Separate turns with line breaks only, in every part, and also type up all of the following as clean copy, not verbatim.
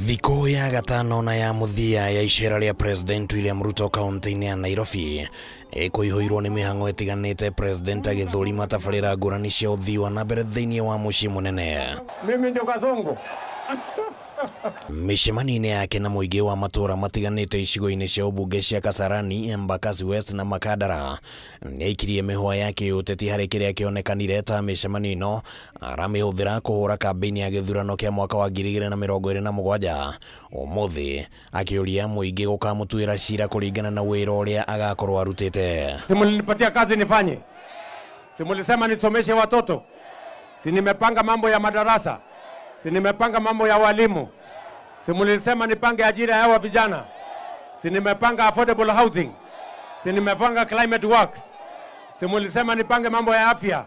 Thikũ ya gatano na ya mũthia ya icera rĩa President William Ruto kaunti-inĩ ya Nairobi ĩkũihũirwo nĩ mĩhang'o ĩtiganĩte, President agĩthũrima tabarĩra ngũrani cia ũthii wa na mbere thĩinĩ wa mũciĩ mũnene.
Mimi ndio Kasongo.
Mĩcemanio-inĩ yake na mũingĩ wa matũũra matiganĩte icigo-inĩ cia ũmbunge cia Kasarani, Embakasi West na Makadara nĩaikirie mĩhwa ya kĩũteti harĩ kĩrĩa kĩonekanire ta mĩcemanio ĩno aramĩhũthĩra kũhũra kambĩini ya gĩthurano kĩa mwaka wa 2027. Ũmũthĩ akĩũria mũingĩ gũkamũtuĩra cira kũringana na wĩra ũrĩa agakorwo arutĩte.
Si mlinipatia kazi nifanye? Si mlisema nisomeshe watoto? Si nimepanga mambo ya madarasa? Si nimepanga mambo ya walimu? Si mlisema nipange ajira ya vijana? Si nimepanga affordable housing? Si nimepanga climate works? Si mlisema nipange mambo ya afya?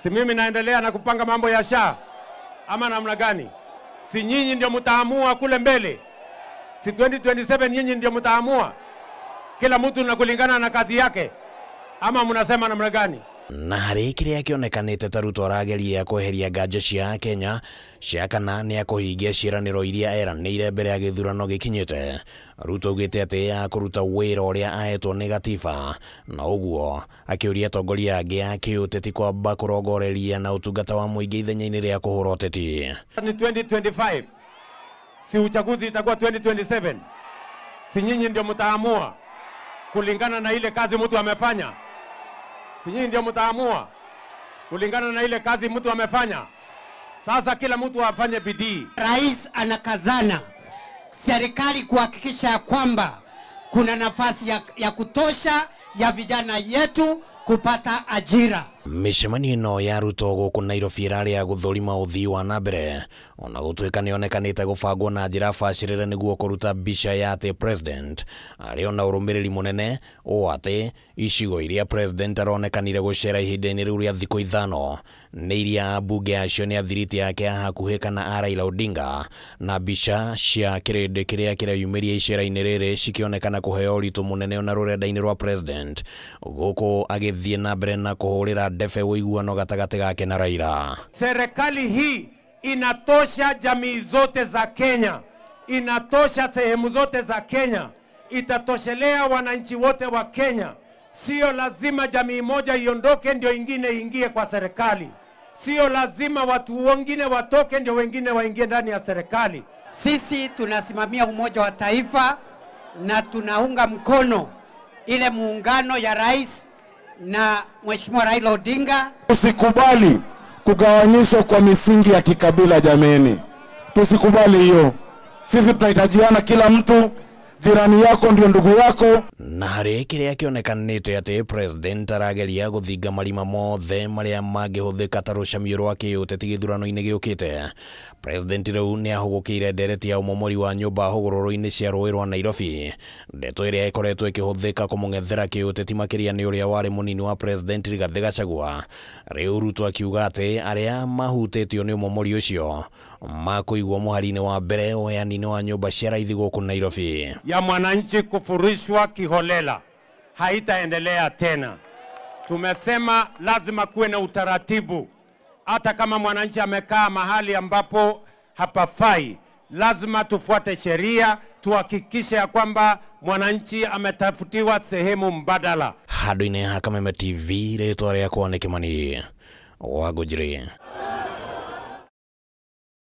Si mimi naendelea na kupanga mambo ya SHA? Ama namna gani? Si nyinyi ndio mtaamua kule mbele? Si 2027 nyinyi ndio mtaamua? Kila mtu na kulingana na kazi yake? Ama mnasema namna gani?
Na harĩ kĩrĩa kĩonekanĩte ta Ruto arageria kweheria nganja cia Kenya cia kana nĩ akũhingia ciĩranĩro iria eranĩire mbere ya gĩthurano gĩkinyĩte. Ruto augĩte atĩ akũruta wĩra ũrĩa ahetwo nĩ gatiba, na ũguo akĩũria atongoria angĩ a kĩũteti kwamba kũrongoreria na ũtungata wa mũingĩ ithenya-inĩ rĩa kũhũra ũteti.
Ni 2025, si uchaguzi itakuwa 2027. Si nyinyi ndio mtaamua kulingana na ile kazi mtu amefanya? Si nyinyi ndio mtaamua kulingana na ile kazi mtu amefanya? Sasa kila mtu afanye bidii.
Rais anakazana serikali kuhakikisha kwamba kuna nafasi ya kutosha ya vijana yetu kupata ajira.
Mĩcemanio ĩno ya Ruto gũkũ Nairobi ĩrarĩ ya gũthũrima ũthii wa na mbere, ona gũtuĩka nĩyonekanĩte gũbangwo na njĩra bacĩrĩre nĩguo kũruta mbica ya atĩ President arĩ ona ũrũmĩrĩri mũnene, ũũ atĩ icigo iria President aronekanire gũcera ihinda-inĩ rĩu rĩa thikũ ithano nĩ iria ambunge acio nĩ athiriti yake a hakuhĩ kana a Raila Odinga, na mbica cia kĩrĩndĩ kĩrĩa kĩreyumĩria icera-inĩ rĩrĩ cikĩonekana kũheo ũritũ mũnene ona rũrenda-inĩ rwa President, gũkũ agĩthiĩ na mbere na kũhũrĩra ndefe ũiguano gatagatĩ gake na Raila.
Serikali hii inatosha jamii zote za Kenya, inatosha sehemu zote za Kenya, itatoshelea wananchi wote wa Kenya. Sio lazima jamii moja iondoke ndio ingine ingie kwa serikali. Sio lazima watu wengine watoke ndio wengine waingie ndani ya serikali.
Sisi tunasimamia umoja wa taifa na tunaunga mkono ile muungano ya rais na Mheshimiwa Raila Odinga.
Tusikubali kugawanyishwa kwa misingi ya kikabila jameni. Tusikubali hiyo. Sisi tunahitajiana, kila mtu, jirani yako ndio ndugu yako.
Na harĩ kĩrĩa kĩonekanĩte atĩ President arageria gũthinga marima mothe marĩa mangĩhũthĩka ta rũcamio rwa kĩũteti gĩthurano-inĩ gĩũkĩte, President rĩu nĩahũgũkĩire ndereti ya ũmomori wa nyũmba hũgũrũrũ-inĩ cia rũĩ rwa Nairobi, ndeto ĩrĩa ĩkoretwo ĩkĩhũthĩka kũmũng'ethera kĩũteti makĩria nĩ ũrĩa warĩ mũnini wa President Rigathĩ Gachagua. Rĩu Ruto akiuga atĩ arĩa mahutĩtio nĩ ũmomori ũcio makũigwo mũhari-inĩ wa mbere ũheani-inĩ wa nyũmba cia raithi gũkũ Nairobi.
Ya mwananchi kufurishwa kiholela haitaendelea tena. Tumesema lazima kuwe na utaratibu. Hata kama mwananchi amekaa mahali ambapo hapafai, lazima tufuate sheria, tuhakikishe ya kwamba mwananchi ametafutiwa sehemu mbadala.
Handũ-inĩ ha Kameme TV, rĩtwa rĩakwa nĩ Kimani wa Ngũnjiri.